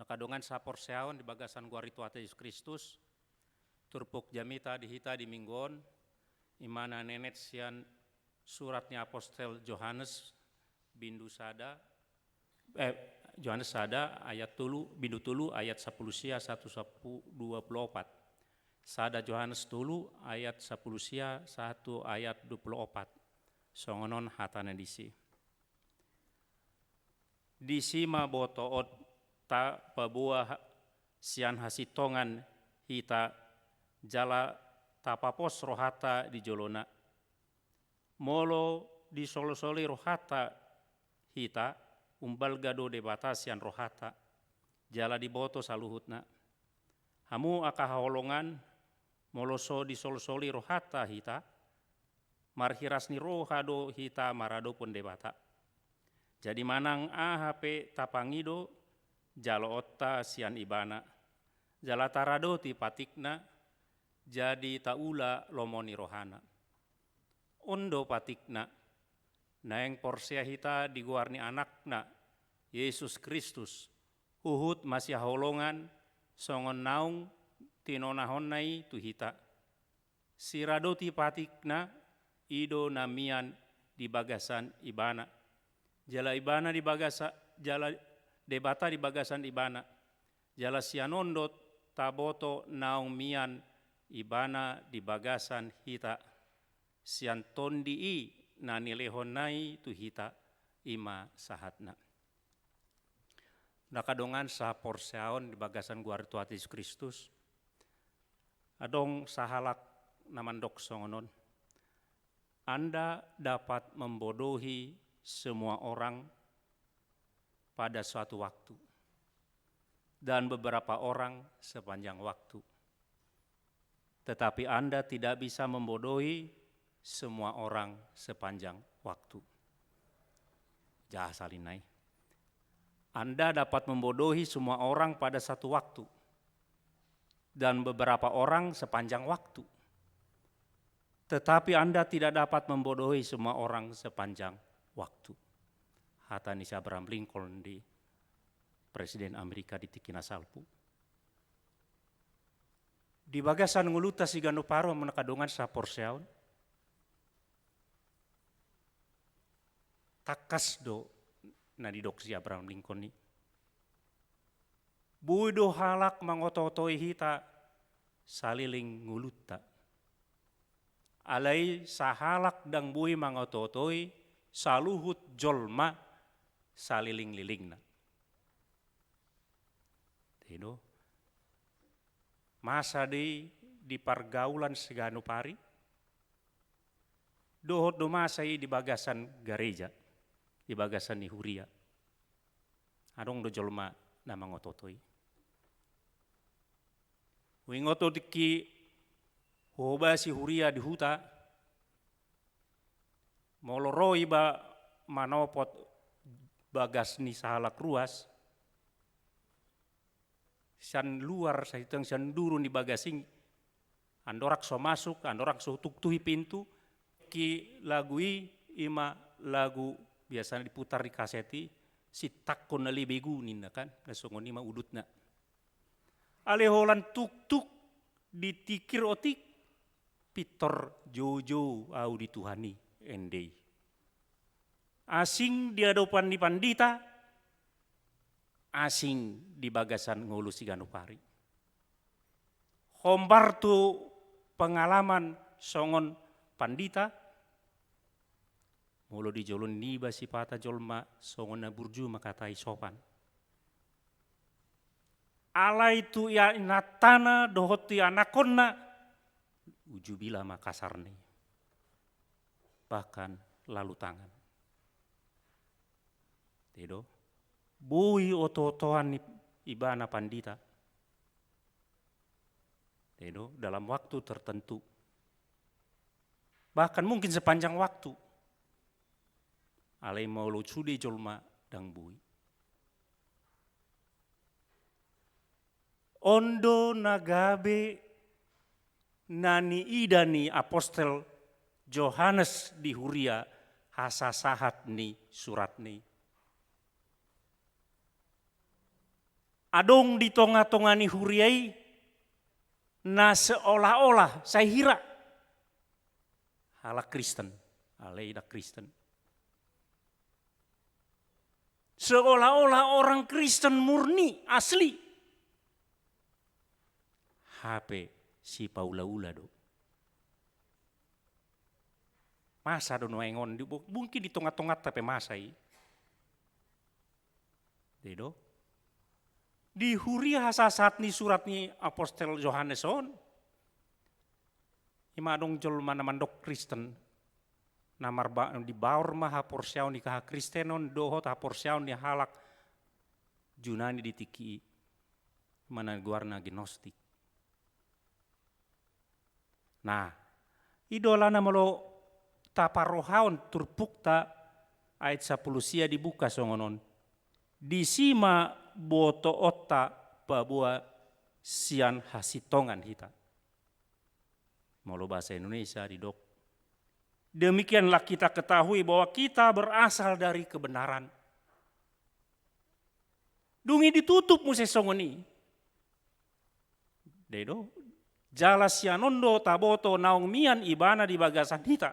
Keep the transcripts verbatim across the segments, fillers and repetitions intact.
Angka dongan saporseaon di bagasan goar ni Tuhanta Jesus Kristus, turpuk jamita di hita di minggu on, i ma na nienet sian surat ni apostel Johannes, bindu sada, eh, Johannes sada ayat tolu, bindu tolu ayat sampulu sia sahat tu sampulu dua pulu opat. Sada Johannes tolu ayat sampulu sia sahat tu ayat dua pulu opat. Songon on hatana disi. Disi ma botoon tapaboa ha-, sian hasintongan hita jala tapapos rohanta di jolona. Molo disolsoli rohanta hita, umbalga do Debata sian rohanta, jala diboto saluhutna. Hamu angka haholongan, molo so disolsoli rohanta hita, marhiras ni roha do hita maradophon Debata. Jadi manang aha pe tapangido jaloonta sian Ibana, jala taradoti patikna, jadi taula lomo ni rohana. On do patikna, naeng porsea hita di goar ni Anakna, Jesus Kristus, huhut masihaholongan songon naung tinonahonna i tu hita. Siradoti patikna i do na mian di bagasan Ibana. Jala Ibana di bagasa-, jala Debata di bagasan Ibana. Jala sian on do taboto naung mian Ibana di bagasan hita. Sian Tondi i na nilehonna i tu hita, i ma sahatna. Angka dongan saporseaon di bagasan goar ni Tuhanta Jesus Kristus. Adong sahalak na mandok songon on. Anda dapat membodohi semua orang pada suatu waktu, dan beberapa orang sepanjang waktu. Tetapi Anda tidak bisa membodohi semua orang sepanjang waktu. Jaha salin nai. Anda dapat membodohi semua orang pada satu waktu, dan beberapa orang sepanjang waktu. Tetapi Anda tidak dapat membodohi semua orang sepanjang waktu. Hata ni si Abraham Lincoln di Presiden Amerika di tingki na salpu. Di bagasan ngolunta siganup ari, angka dongan saporseaon, tangkas do na nidok si Abraham Lincoln i. Boi do halak mangotootoi hita saleleng ngolunta. Alai sahalak ndang boi mangotootoi saluhut jolma salelenglelengna. I do. Masa do i di pargaulan siganup ari. Dohot do masa i di bagasan gareja, di bagasan ni huria. Adong do jolma na mangotootoi. Huingot do tingki huhobasi huria di huta, molo ro iba manopot bagas ni sahalak ruas, sian luar, sai tong sian duru ni bagas i, andorang so masuk, andorang so tuktuhi pintu, tingki lagu i, i ma lagu biasa diputar di kaset i, Sintangkon na lelebegu ninna kan, na songon i ma udutna. Alai holan tuktuk ditingkir otik, pintor joujou au di Tuhan i, ende i. Asing di adopan ni pandita, asing di bagasan ngolu siganup ari. Hombar tu pengalaman songon pandita, molo di jolo niba sipata jolma songon na burju mangkatai sopan. Alai tu ia inantana dohot tu ianakhonna, ujubila ma kasarna i. Bahkan lalu tangan. I do. Boi otootoan i-, ibana pandita. I do, dalam waktu tertentu. Bahkan mungkin sepanjang waktu. Alai molo sude jolma ndang boi. On do na gabe na niida ni apostel Johannes di huria hasasahat ni suratna i. Adong di tonga-tonga ni huria i na seolah-olah, sai hira halak Kristen, alai ndang Kristen. Seolah-olah orang Kristen murni, asli. Hape sipaula-ula do. Masa do nuaeng on, di, mungkin di tonga-tonganta pe masa i. Jadi do. Di huria hasasahat ni surat ni apostel Johannes on, ima adong jolma na mandok Kristen, na marba-, dibaor ma haporseaon ni hahakristenon dohot haporseaon ni halak Junani di tingki i, ima na goarna gnostik. Nah, i do alana molo taparrohahon turpukta, ayat sampulu sia dibuka songon on. Disi ma botoonta paboa sian hasintongan hita. Molo bahasa Indonesia didok, demikianlah kita ketahui bahwa kita berasal dari kebenaran. Dung i ditutup muse songon i. Dai do, jala sian on do taboto naung mian Ibana di bagasan hita.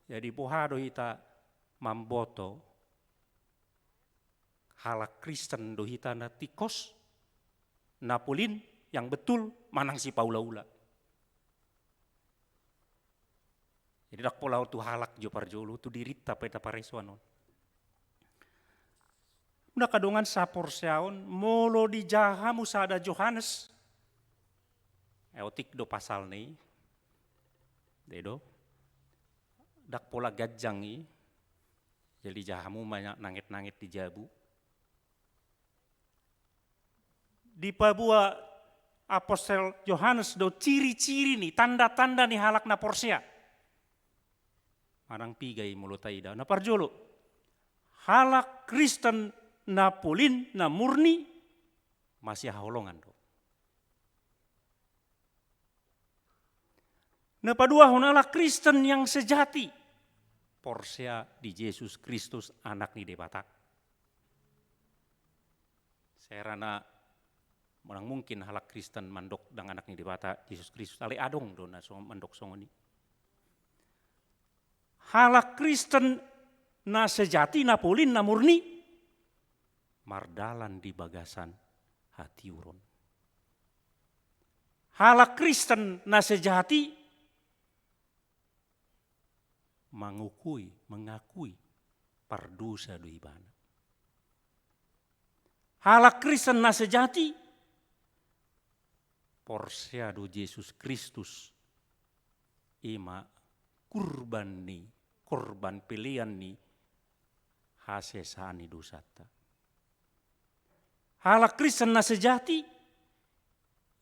Jadi boha do hita mamboto halak Kristen do hita na tingkos, na polin, yang betul, manang sipaula-ula. Jadi ndang pola tu halak jo parjolo, tu dirinta pe tapareso annon. Muna angka dongan saporseaon, molo dijaha hamu sada Johannes, eh, otik do pasalna i. Dai do. Ndang pola ganjang i. Jadi dijaha hamu ma nanget-nanget di jabu. Dipaboa apostel Johannes do ciri-ciri ni, tanda-tanda ni halak na porsea. Manang piga i molo taida. Na parjolo, halak Kristen na polin, na murni, masihaholongan do. Na paduahon, halak Kristen yang sejati, porsea di Jesus Kristus, Anak ni Debata. Sai ra na manang mungkin halak Kristen mandok ndang Anak ni Debata Jesus Kristus, alai adong do na so mandok songon i. Halak Kristen na sejati, na polin, na murni, mardalan di bagasan hatiuron. Halak Kristen na sejati mangukui, mengakui pardosa do ibana. Halak Kristen na sejati porsea do Jesus Kristus, ima kurban ni, korban pelean ni hasesaan ni dosanta. Halak Kristen na sejati,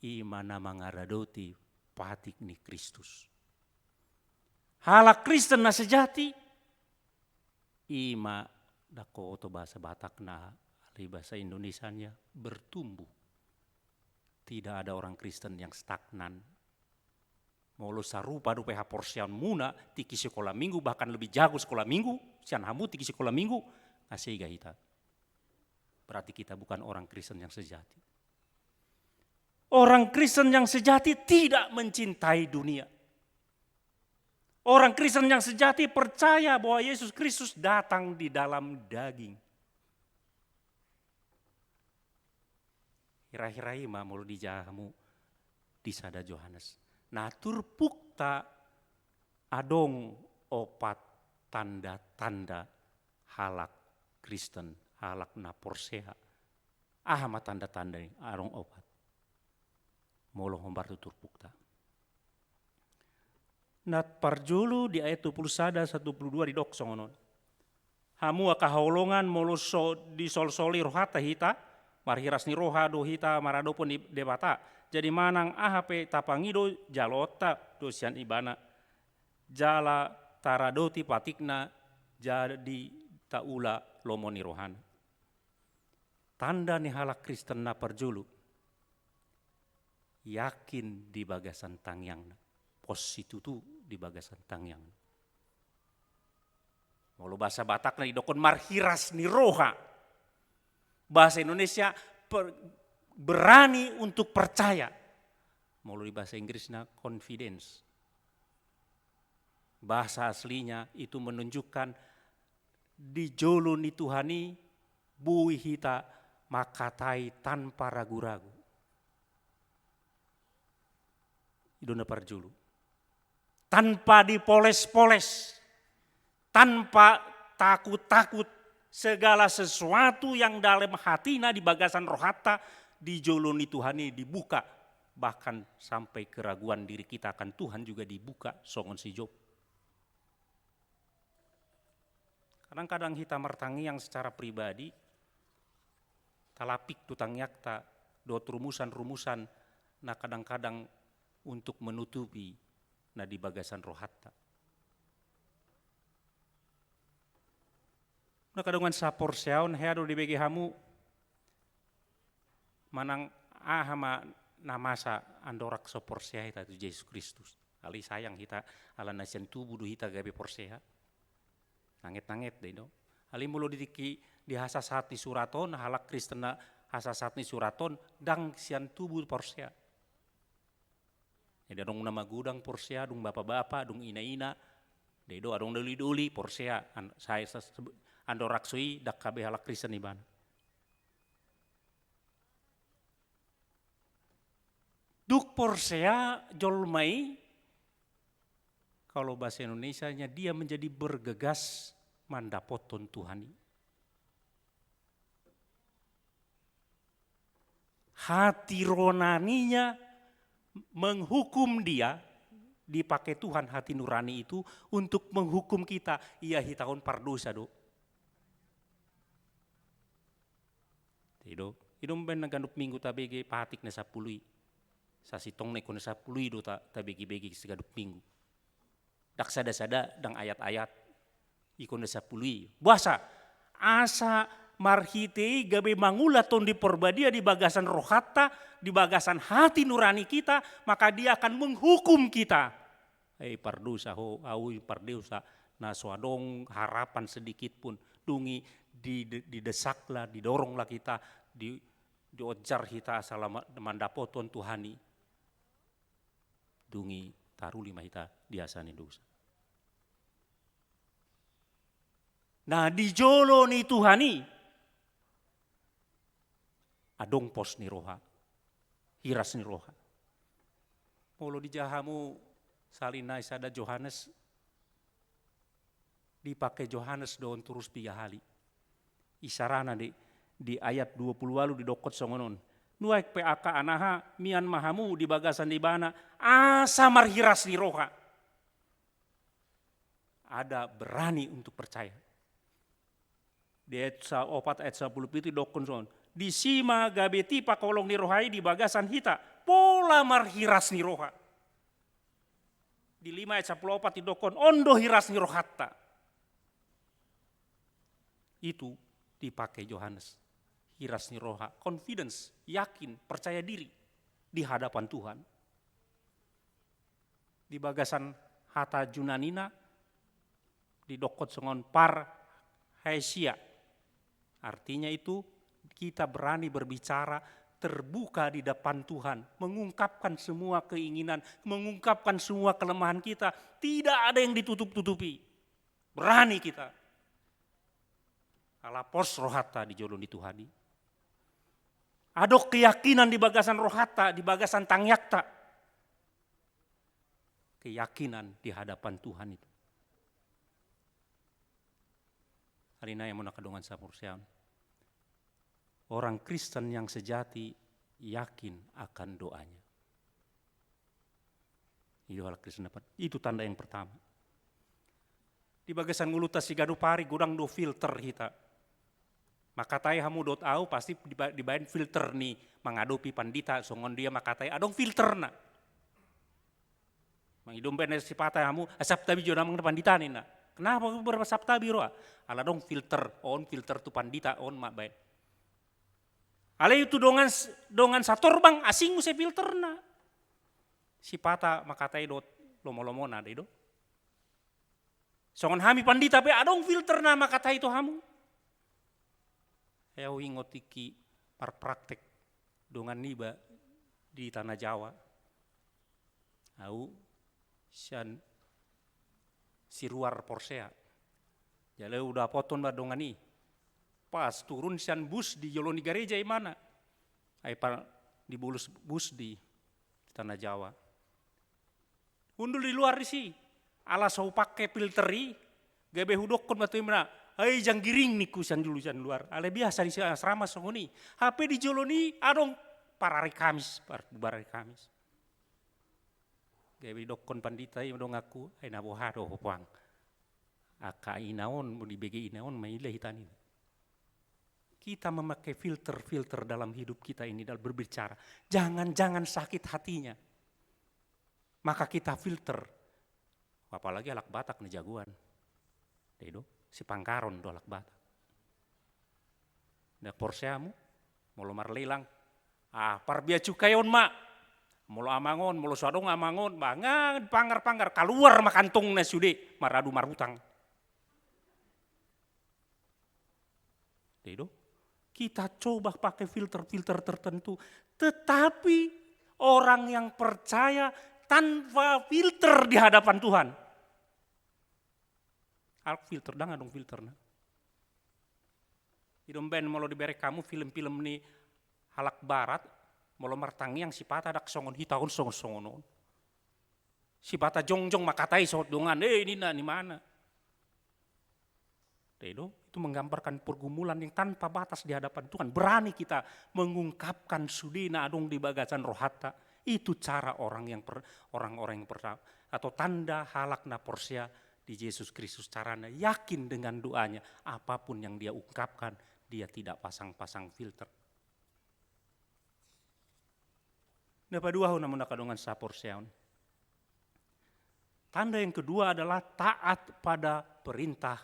ima na mangaradoti patik ni Kristus. Halak Kristen na sejati, ima ndang huboto bahasa Batakna, alai bahasa Indonesianya bertumbuh. Tidak ada orang Kristen yang stagnan. Molo sarupa dope haporseaonmuna tingki sikola minggu, bahkan lebih jago sikola minggu sian hamu tingki sikola minggu, nga sega hita. Berarti kita bukan orang Kristen yang sejati. Orang Kristen yang sejati tidak mencintai dunia. Orang Kristen yang sejati percaya bahwa Yesus Kristus datang di dalam daging. Hira-hira i ma molo dijaha hamu di sada Johannes. Na turpukta adong opat tanda-tanda halak Kristen, halak na porsea. Aha ma tanda-tanda i? Adong opat. Molo hombar tu turpukta. Na parjolo di ayat dua pulu sada sahat dua pulu dua didok songon on. Hamu angka haholongan, molo so disolsoli rohanta hita, marhiras ni roha do hita maradophon di Debata. Jadi manang aha pe tapangido, jaloonta do sian Ibana. Jala taradoti patikna, jadi taula lomo ni rohana. Tanda ni halak Kristen na parjolo, yakin di bagasan tangiangna, pos situtu di bagasan tangiangna. Molo bahasa Batakna didokkon marhiras ni roha. Bahasa Indonesia per-, berani untuk percaya. Molo di bahasa Inggrisna confidence. Bahasa aslinya itu menunjukkan di jolo ni Tuhan i boi hita mangkatai tanpa ragu-ragu. I do na parjolo. Tanpa dipoles-poles, tanpa takut-takut, segala sesuatu yang dalam hatina di bagasan rohanta di jolo ni Tuhan i dibuka, bahkan sampai keraguan diri kita akan Tuhan juga dibuka songon si Job. Kadang-kadang hita martangiang secara pribadi, talapik tu tangiangta dohot rumusan-rumusan na kadang-kadang untuk menutupi na di bagasan rohanta. Na kadongan saporseaon, hea do dibege hamu manang aha ma na masa andorang so porsea hita tu Jesus Kristus. Alai sayang hita, ala na sian tubu do hita gabe porsea. Nanget-nanget do i do. Alai molo di tingki di hasasahat ni surat on, halak Kristen na hasasahat ni surat on, ndang sian tubu porsea. Jadi adong na magodang porsea, dung bapa-bapa, dung ina-ina, do i do, adong doli-doli porsea, an-, sai sa-, sebe-, andorang so i, ndang gabe halak Kristen ibana. Dung porsea jolma i, kalau bahasa Indonesianya, dia menjadi bergegas mandapothon Tuhan i. Hati nuraninya menghukum dia, dipake Tuhan hati nurani itu untuk menghukum kita. Ia hita on pardosa do. I do, i do umbaen na ganup minggu tabege patik na sampulu i. Sasintongna ingkon na sampulu i do ta-, tabege-bege siganup minggu. Ndang sada-sada, ndang ayat-ayat. Ingkon na sampulu i. Boasa? Asa marhite i gabe mangula Tondi Porbadia di bagasan rohanta, di bagasan hati nurani kita, maka Dia akan menghukum kita. Hei pardosa ho, au i pardosa, na so adong harapan sedikit pun, dung i di, di, didesaklah, didoronglah hita, di, dionjar hita asa la ma-, mandapothon Tuhan i. Dung i taruli ma hita di asa ni dosa. Na di jolo ni Tuhan i adong pos ni roha, hiras ni roha. Molo dijaha hamu sahali nai sada Johannes, dipake Johannes do on torus piga hali. Isarana di, di ayat dua pulu ualu didokkon songon on. Nuaeng pe angka anaha, mian ma hamu di bagasan ibana, asa marhiras ni roha. Ada berani untuk percaya. Di ayat sa-, opat, ayat sampulu pitu didokkon songon. Disi ma gabe tipak holong ni roha i di bagasan hita, pola marhiras ni roha. Di lima ayat sampulu opat didokkon, on do hiras ni rohanta. Itu dipake Johannes. Hiras ni roha, confidence, yakin, percaya diri di hadapan Tuhan. Di bagasan hata Junanina didokkon songon parrhasia. Artinya itu kita berani berbicara terbuka di depan Tuhan, mengungkapkan semua keinginan, mengungkapkan semua kelemahan kita. Tidak ada yang ditutup-tutupi. Berani kita. Ala pos rohanta di jolo ni Tuhan i. Adong keyakinan di bagasan rohanta, di bagasan tangiangta. Keyakinan di hadapan Tuhan itu. Ari nai, amang na kadongan saporseaon. Orang Kristen yang sejati yakin akan doanya. Itu halak Kristen dapat. Itu tanda yang pertama. Di bagasan ngolunta siganup ari godang do filter hita. Mangkatai hamu dohot au pasti diba-, dibaen filter ni mangadopi pandita, songon dia mangkatai, adong filterna. Mangido umbaen na sipata hamu, "Ah, saptabi jo amang na pandita," ninna. Kenapa berasaptabi roha? Ala adong filter, on filter tu pandita, on ma baen. Alai tu dongan s-, dongan satorbang asing muse filterna. Sipata mangkatai dohot lomo-lomona do i do. Songon hami pandita pe adong filter na mangkatai tu hamu. Au ingot tingki marpraktek dongan niba di Tanah Jawa. Au sian Siruar Porsea. Jala hudapothon ma dongan i. Pas turun sian bus di jolo ni gareja imana. Ai pa dibolus bus di Tanah Jawa. Hundul di luar disi. Ala so hupangke filter i, gabe hudokkon ma tu imana, "Ai janggiring," ningku sian jolo sian luar. Alai biasa di asrama songon i. Hape di jolo ni adong parari Kamis, par-, bubar ari Kamis. Gabe didokkon pandita i ma donganku, "Ai na boha do ho puang? Angka ina on, dibege ina on, maila hita," ninna. Kita memakai filter-filter dalam hidup kita ini dalam berbicara. Jangan-jangan sakit hatinya. Maka kita filter. Apalagi halak Batak na jagoan. Dei do, sipanggaron do halak Batak. Nda porseamu, molo marlelang. Ah, par bea cukai on ma. Molo amang on, molo so adong amang on, ba nga panggar-panggar, kaluar ma kantongna sude, maradu marutang. Dei do. Kita coba pakai filter-filter tertentu. Tetapi orang yang percaya tanpa filter di hadapan Tuhan. Halak filter, ndang adong filterna. I do umbaen molo dibereng hamu film-film ni halak barat, molo martangiang sipata ndang songon hita on songon-songon on. Sipata jongjong mangkatai saut dongan, "Eh, ninna, ni mana?" Dei do, itu menggambarkan pergumulan yang tanpa batas di hadapan Tuhan. Berani kita mengungkapkan sude na adong di bagasan rohanta. Itu cara orang yang per-, orang-orang yang pertama, atau tanda halak na porsea di Jesus Kristus, carana yakin dengan doanya, apapun yang dia ungkapkan, dia tidak pasang-pasang filter. Na paduahon hamu angka dongan saporseaon. Tanda yang kedua adalah taat pada perintah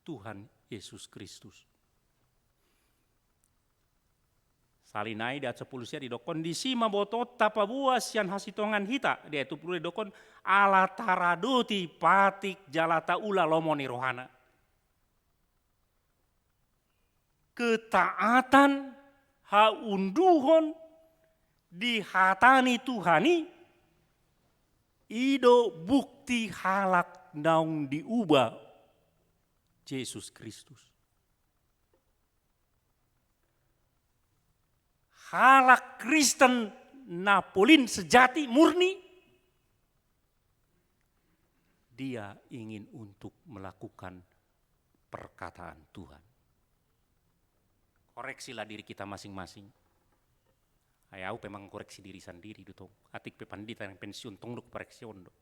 Tuhan Yesus Kristus. Sali nai di ayat sampulu sia didokkon, "Disi ma botoonta paboa sian hasintongan hita." Di ayat dua pulu didokkon, "Ala taradoti patik jala taula lomo ni rohana." Ketaatan, haunduhon di hata ni Tuhan i, i do bukti halak naung diuba Jesus Kristus. Halak Kristen na polin sejati murni, dia ingin untuk melakukan perkataan Tuhan. Koreksilah diri kita masing-masing. Ai au pe mangkoreksi diri sandiri do tong. Atik pe pandita na pensiun tong do koreksi on do.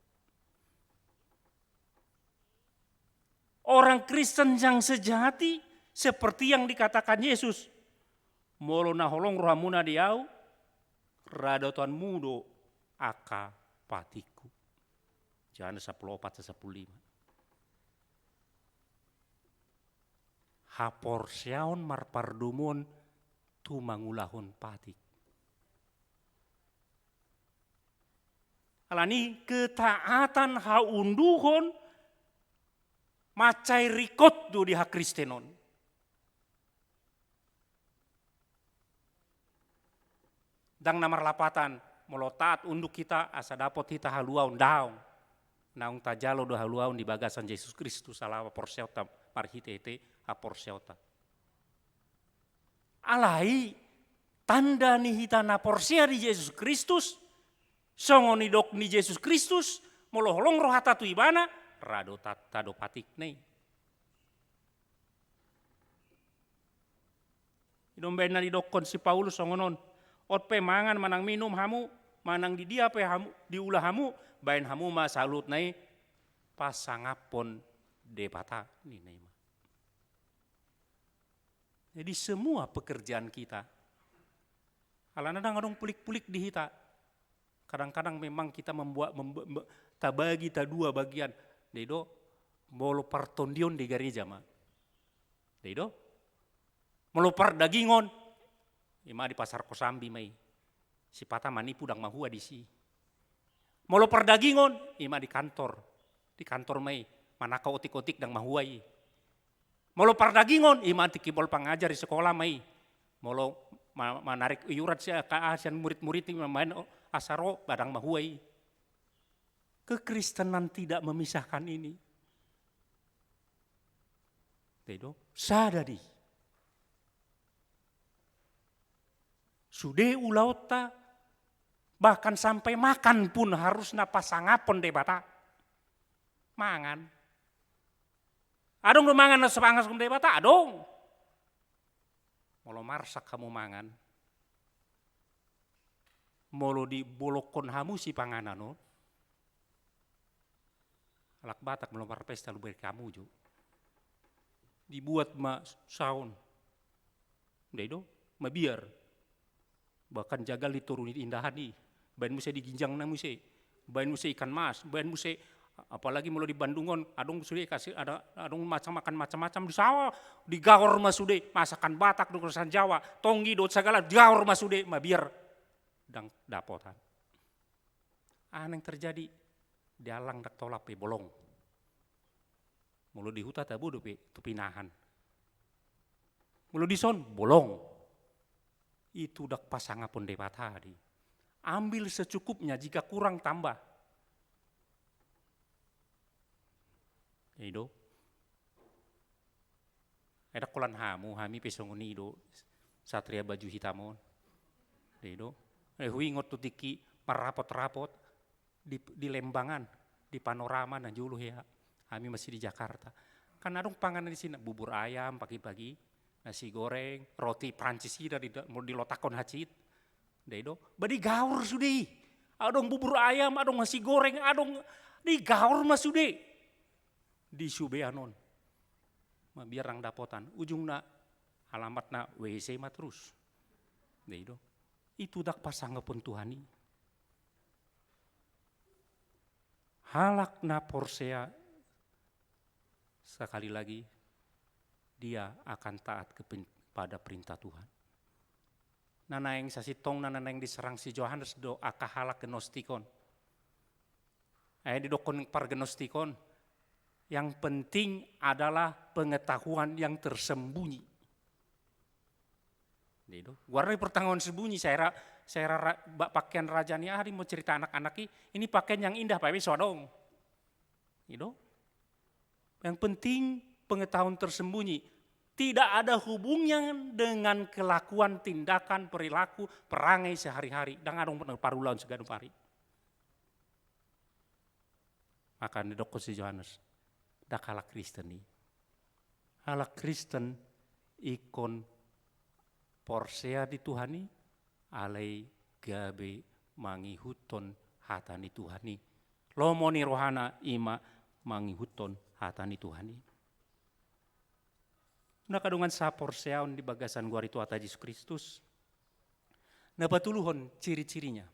Orang Kristen yang sejati seperti yang dikatakan Yesus, "Molo na holong rohamuna di au, radotanmu do angka patikku." Johannes sampulu opat, sampulu lima. Haporseaon marpardomuan tu mangulahon patik. Alani ketaatan, haunduhon, mansai ringkot do di hakristenon. Ndang na marlapatan, molo taat unduk hita asa dapot hita haluaon, daong. Naung tajalo do haluaon di bagasan Jesus Kristus ala haporseaonta, marhitehite haporseaonta. Alai tanda ni hita na porsea di Jesus Kristus, songon nidok ni Jesus Kristus, molo holong rohanta tu Ibana, radotanta do patikna i. I do umbaen na didokkon si Paulus songon on, "Ot pe mangan manang minum hamu, manang di dia pe hamu, diula hamu, baen hamu ma saluhutna i pasangaphon Debata," ninna i ma. Jadi semua pekerjaan kita, alana ndang adong pulik-pulik di hita. Kadang-kadang memang kita membuat, membe-, me-, tabagi, tadua bagian. Dei do, molo partondion di gareja ma. Dei do. Molo pardagingon, ima di Pasar Kosambi ma i. Sipata manipu ndang mahua disi. Molo pardagingon, ima di kantor. Di kantor ma i. manangko otik-otik ndang mahua i. Molo pardagingon, i ma tingki molo pangajar di sikola ma i. Molo ma-, manarik iuran sian, ka-, sian murid-murid i mambaen asa ro, ba ndang mahua i. Kekristenan tidak memisahkan ini. Ndai do, sada do i. Sude ulaonta, bahkan sampai makan pun harus na pasangaphon Debata. Mangan. Adong do mangan na so pasangaphon Debata, adong. Molo marsak hamu mangan, molo dibolongkon hamu sipanganon on, halak Batak molo marpesta, luber hamu jo. Dibuat ma saon. Ndai do, mabiar. Bahkan jagal di toru ni indahan i. Baen muse di ginjangna muse. Baen muse ikan mas, baen muse, apalagi molo di Bandung on, adong sude kasi-, ada, adong macam, makan macam-macam di sawa, digaor ma sude, masakan Batak, dohot masakan Jawa, tonggi dohot sagala, digaor ma sude, mabiar. Ndang dapotan. Aha na terjadi? Diallang ndang tolap pe bolong. Molo di huta tabo dope tu pinahan. Molo dison bolong. Itu ndang pasangaphon Debata do i. Ambil secukupnya, jika kurang tambah. I do. Ai ndang holan hamu, hami pe songon i do, satria baju hitam on. I do. Eh, huingot tu tingki marrapot-rapot di, di Lembangan, di Panorama na jolo hea. Hami masih di Jakarta. Kan adong panganon di sini, bubur ayam pagi-pagi, nasi goreng, roti Prancis i da di, dilotakhon hansit. Ndai do. Ba digaor sude i. Adong bubur ayam, adong nasi goreng, adong, digaor ma sude. Di subean on. Mabiar ndang dapotan. Ujungna alamatna W C ma torus. Ndai do. Itu ndang pasangaphon Tuhan i. Halak na porsea, sekali lagi, dia akan taat kepen-, pada perintah Tuhan. Na naeng sasintongna na naeng diserang si Johannes do angka halak Gnostik on. Ai didokkon pargnostik on, yang penting adalah pengetahuan yang tersembunyi. Ndai do. Goarna pengetahuan tersembunyi, sahira, sahira ra-, ba-, pakaian raja ni aha do i, molo cerita anak-anak i, ini pakaian yang indah, pape so adong. I do. Yang penting pengetahuan tersembunyi. Tidak ada hubungan dengan kelakuan, tindakan, perilaku, perangai sehari-hari. Ndang adong parulaon siganup ari. Maka didokkon si Johannes, ndang halak Kristen i. Halak Kristen ingkon porsea di Tuhan i, alai gabe mangihuthon hata ni Tuhan i. Lomo ni rohana i ma mangihuthon hata ni Tuhan i. Na angka dongan saporseaon di bagasan goar ni Tuhanta Jesus Kristus, na patoluhon ciri-cirinya.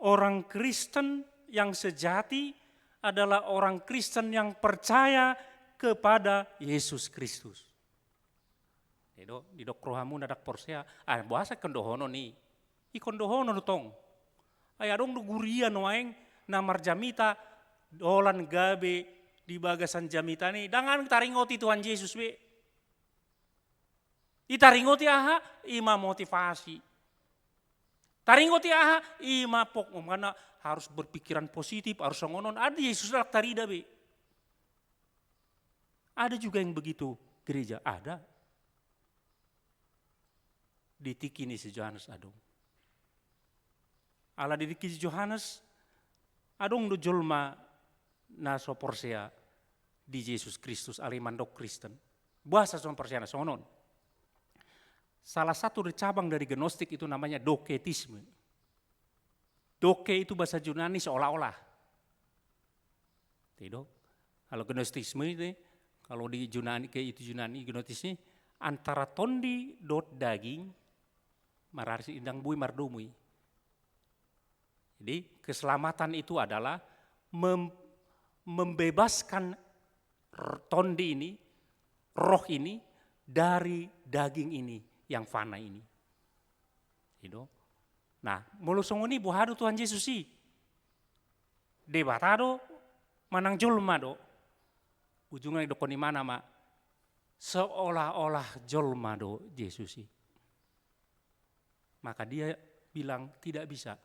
Orang Kristen yang sejati adalah orang Kristen yang percaya kepada Yesus Kristus. Ndai do, didok rohamuna ndang porsea, ah, boasa ingkon dohonon i? Ingkon dohonon do tong. Ai adong do huria nuaeng na marjamita, holan gabe di bagasan jamitana i, ndang taringoti Tuhan Jesus be. Ditaringoti aha? I ma motivasi. Taringoti aha? I ma pok-, makana harus berpikiran positif, harus songon on. Ai Yesus ndang tarida be. Ada juga yang begitu gereja, ada. Di tingki ni si Johannes adong. Ala di tingki si Johannes, adong do jolma na so porsea di Jesus Kristus, alai mandok Kristen. Boasa so porseana songon on? Salah satu dari cabang dari Gnostik itu namanya doketisme. Doke itu bahasa Yunani seolah-olah. Tidak. Kalau Gnostisme itu, kalau di Yunani, ke itu Yunani, Gnostisme, antara tondi dohot daging, mararsi ndang boi mardomu i. Jadi, keselamatan itu adalah mem-, membebaskan r-, tondi ini, roh ini, dari daging ini yang fana ini. Gitu. Nah, molo songon i boha do Tuhan Jesus i? Debata do, manang jolma do. Ujungna didokkon imana ma, seolah-olah jolma do Jesus i. Maka dia bilang, tidak bisa.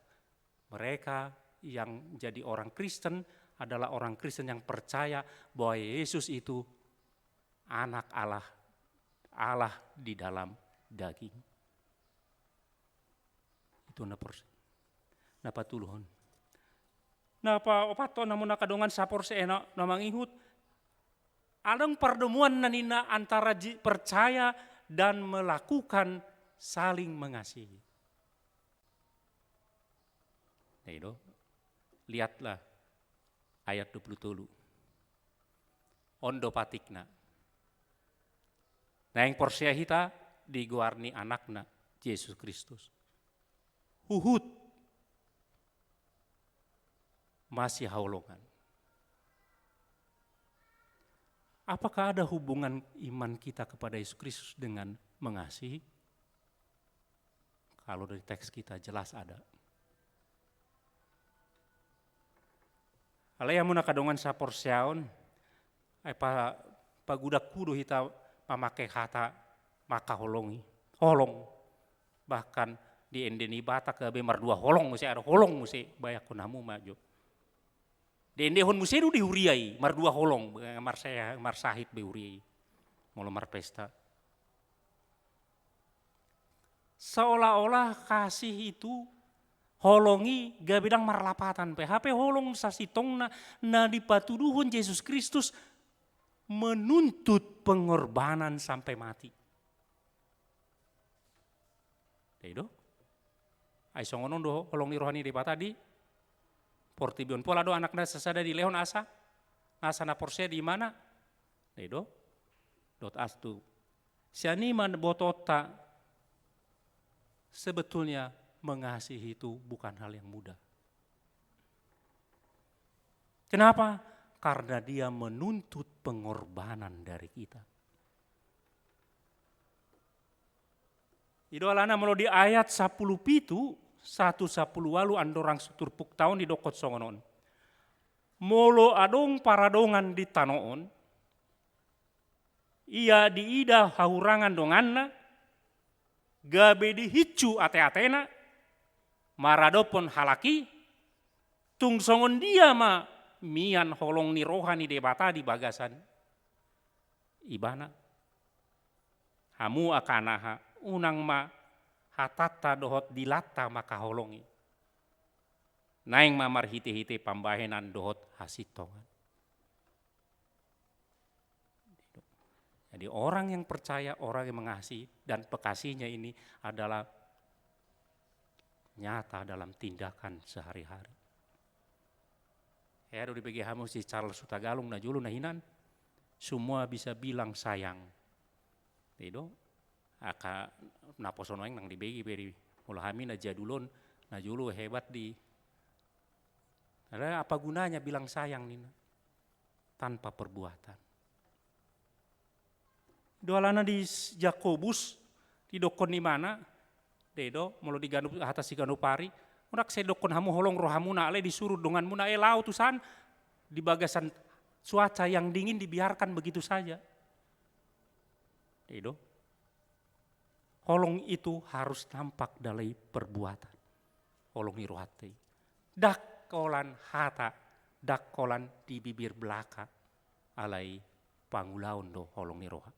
Mereka yang jadi orang Kristen adalah orang Kristen yang percaya bahwa Yesus itu anak Allah, Allah di dalam daging. Itu na pers-, na patoluhon. Na paopathon, hamu angka dongan saporseaon na mangihut, adong pertemuan na ninna antara ji-, percaya dan melakukan saling mengasihi. Nah, itu. Lihatlah ayat dua puluh tolu. On do patikna. Naeng porsea hita di goar ni Anakna, Jesus Kristus. Huhut masihaholongan. Apakah ada hubungan iman kita kepada Yesus Kristus dengan mengasihi? Kalau dari teks kita jelas ada. Alai hamu angka dongan saporseaon, ai pa-, pagodangku do hita mamake hata mangkaholongi, holong. Bahkan di ende ni Batak gabe mardua holong muse, ada holong muse, bayangkon hamu ma jo. Diendehon muse do di huria i, mardua holong, marsa-, marsahit be huria i. Molo marpesta. Seolah-olah kasih itu, holong i gabe ndang marlapatan pe. Hape holong sasintongna na dipatuduhon Jesus Kristus menuntut pengorbanan sampai mati. Dai do? Ai songon on do holong ni roha ni Debata di portibi on. Pola do Anakna sasada dilehon asa nasa na porsea di Ibana. Dai do? Dohot astu. Sian i ma botoonta, sebetulnya mengasihi itu bukan hal yang mudah. Kenapa? Karena dia menuntut pengorbanan dari kita. I do alana molo di ayat sampulu pitu, sahat tu sampulu ualu andorang so turpuk taon didokkon songon on. Molo adong paradongan di tano on, ia diida hahurangan donganna, gabe dihinsu ateatena, maradophon halak i, tung songon dia ma mian holong ni roha ni Debata di bagasan Ibana. Hamu angka anaha, unang ma hatanta dohot dilanta mangkaholongi. Naeng ma marhitehite pambahenan dohot hasintongan. Jadi orang yang percaya, orang yang mengasihi, dan pekasihnya ini adalah nyata dalam tindakan sehari-hari. Hea do dibege hamu si Charles Hutagalung na jolo na hinan, semua bisa bilang sayang. I do, angka naposo nuaeng ndang dibege be di, molo hami na jadul on, na jolo hebat di. Alai apa gunanya bilang sayang ninna tanpa perbuatan. I do alana di s-, Jakobus, didokkon Ibana, dai do, molo di ganup, hata siganup ari, unang sai dokkon hamu holong rohamuna, alai disuruh donganmuna, eh, laho tu san, di bagasan cuaca yang dingin dibiarkan begitu saja. Dai do? Holong itu harus nampak dari perbuatan. Holong ni rohanta i. Ndang holan hata, ndang holan di bibir belaka, alai pangulaon do holong ni roha.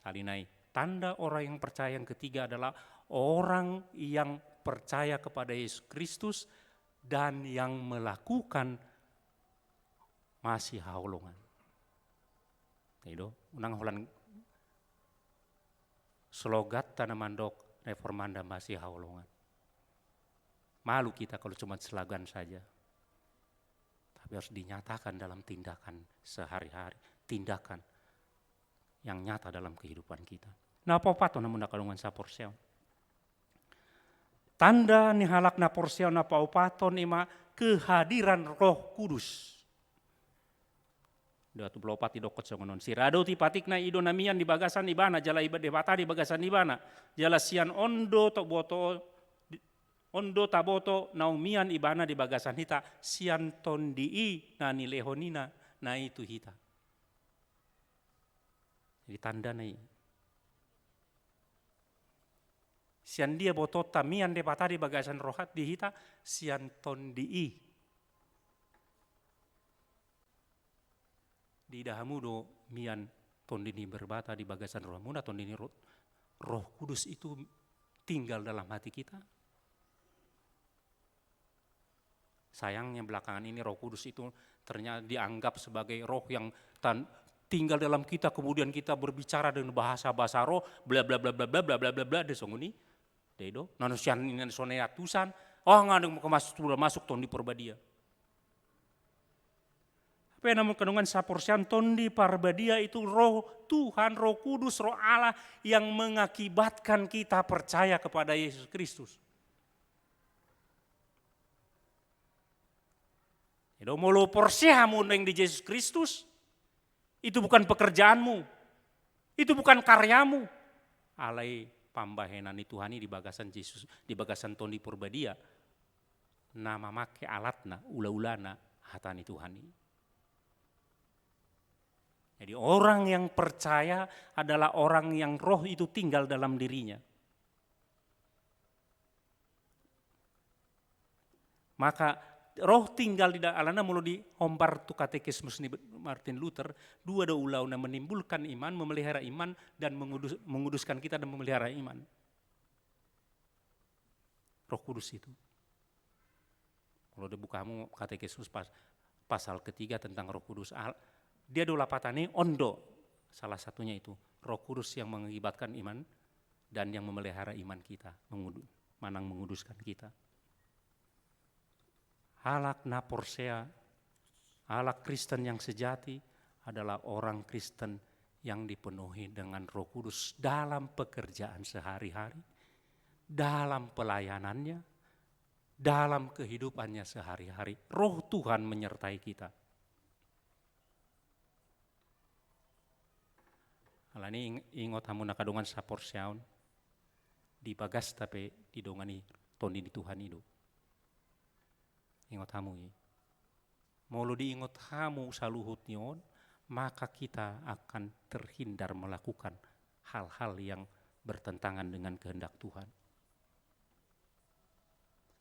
Sahali nai, tanda orang yang percaya yang ketiga adalah orang yang percaya kepada Yesus Kristus dan yang melakukan masihaholongan. I do, unang holan sloganta na mandok reformanda masihaholongan. Malu kita kalau cuma slogan saja. Tapi harus dinyatakan dalam tindakan sehari-hari, tindakan yang nyata dalam kehidupan kita. Na paopathon, hamu angka dongan saporseaon. Tanda ni halak na porsea na paopathon i ma kehadiran Roh Kudus. Dua puluh opat didokkon songon on. Siradoti patikna i do na mian di bagasan Ibana, jala Iba-, Debata di bagasan Ibana. Jala sian on do tok boto di-, On do taboto naung mian ibana di bagasan hita sian tondi i na nilehon i na, na i tu hita. Jadi tandana i. Sian dia botoonta mian Debata di bagasan roha di hita? Sian tondi i. Diida hamu do mian tondi ni Debata di bagasan rohamuna, tondi ni Roh, Roh Kudus itu tinggal dalam hati kita? Sayangnya belakangan ini Roh Kudus itu ternyata dianggap sebagai roh yang tan-, tinggal dalam kita, kemudian kita berbicara dengan bahasa-bahasa roh, bla bla bla bla bla bla bla bla bla, de songon i. Dei do, na sian i na sonai atusan, oh, nga dong masuk, sudah masuk Tondi Porbadia. Tapi namun kadongan saporseaon, Tondi Parbadia itu Roh Tuhan, Roh Kudus, Roh Allah yang mengakibatkan kita percaya kepada Yesus Kristus. Jadi molo porsea hamu naeng di Jesus Kristus, itu bukan pekerjaanmu, itu bukan karyamu, alai pambahenan ni Tuhan i di bagasan Jesus, di bagasan Tondi Porbadia, na mamake alatna, ula-ulana, hata ni Tuhan i. Jadi orang yang percaya adalah orang yang Roh itu tinggal dalam dirinya. Maka Roh tinggal di da-, alana molo dihombar tu katekismus ni Martin Luther, dua do ulaon na menimbulkan iman, memelihara iman, dan mengudus-, menguduskan kita dan memelihara iman. Roh Kudus itu. Molo dibuka hamu katekismus pas-, pasal ketiga tentang Roh Kudus, al-, dia do lapatan i, on do, salah satunya itu, Roh Kudus yang mengakibatkan iman dan yang memelihara iman kita, mengudu-, manang menguduskan kita. Halak na porsea, halak Kristen yang sejati adalah orang Kristen yang dipenuhi dengan Roh Kudus dalam pekerjaan sehari-hari, dalam pelayanannya, dalam kehidupannya sehari-hari. Roh Tuhan menyertai kita. Alani ing-, ingot hamu na kadongan saporseaon, di bagasta pe didongani Tondi ni Tuhan i do. Ingot hamu i. Molo diingot hamu saluhut ni on, maka kita akan terhindar melakukan hal-hal yang bertentangan dengan kehendak Tuhan.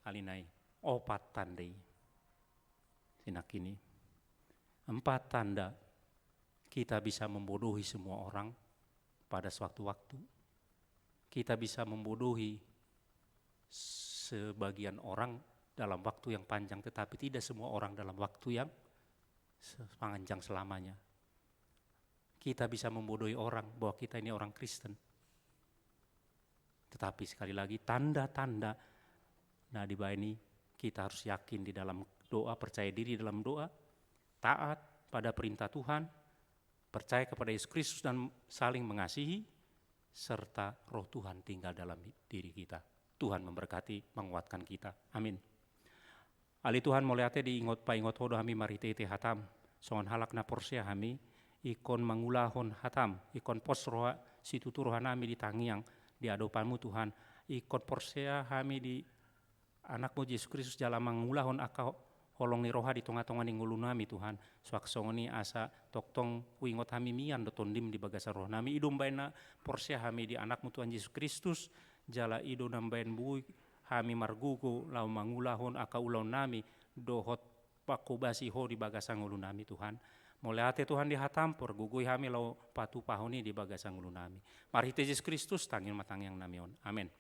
Alani i, opat tanda i. Sinangkin i. Empat tanda kita bisa membodohi semua orang pada suatu waktu. Kita bisa membodohi sebagian orang dalam waktu yang panjang, tetapi tidak semua orang dalam waktu yang sepanjang selamanya. Kita bisa membodohi orang bahwa kita ini orang Kristen. Tetapi sekali lagi, tanda-tanda na dibaen i, kita harus yakin di dalam doa, percaya diri dalam doa, taat pada perintah Tuhan, percaya kepada Yesus Kristus dan saling mengasihi, serta Roh Tuhan tinggal dalam diri kita. Tuhan memberkati, menguatkan kita. Amin. Ale Tuhan, mauliate diingot, paingot Ho do hami marhite-hite hataM. Songon halak na porsea hami, ingkon mangulahon hataM, ingkon pos roha, situtu rohanami di tangiang, di adopanMu Tuhan. Ingkon porsea hami di AnakMu Jesus Kristus jala mangulahon angka holong ni roha di tonga-tonga ni ngolunami Tuhan. Suang songon i asa tongtong huingot hami mian do TondiM di bagasan rohanami. I do umbaen na porsea hami di AnakMu Tuhan Jesus Kristus, jala i do na umbaen boi hami margogo laho mangulahon angka ulaonnami dohot manghobasi Ho di bagasan ngolunami Tuhan. Mauliate Tuhan di hataM, pargogoi hami laho patupahon i di bagasan ngolunami. Marhite Jesus Kristus, tangiang ma tangiangnami on. Amen.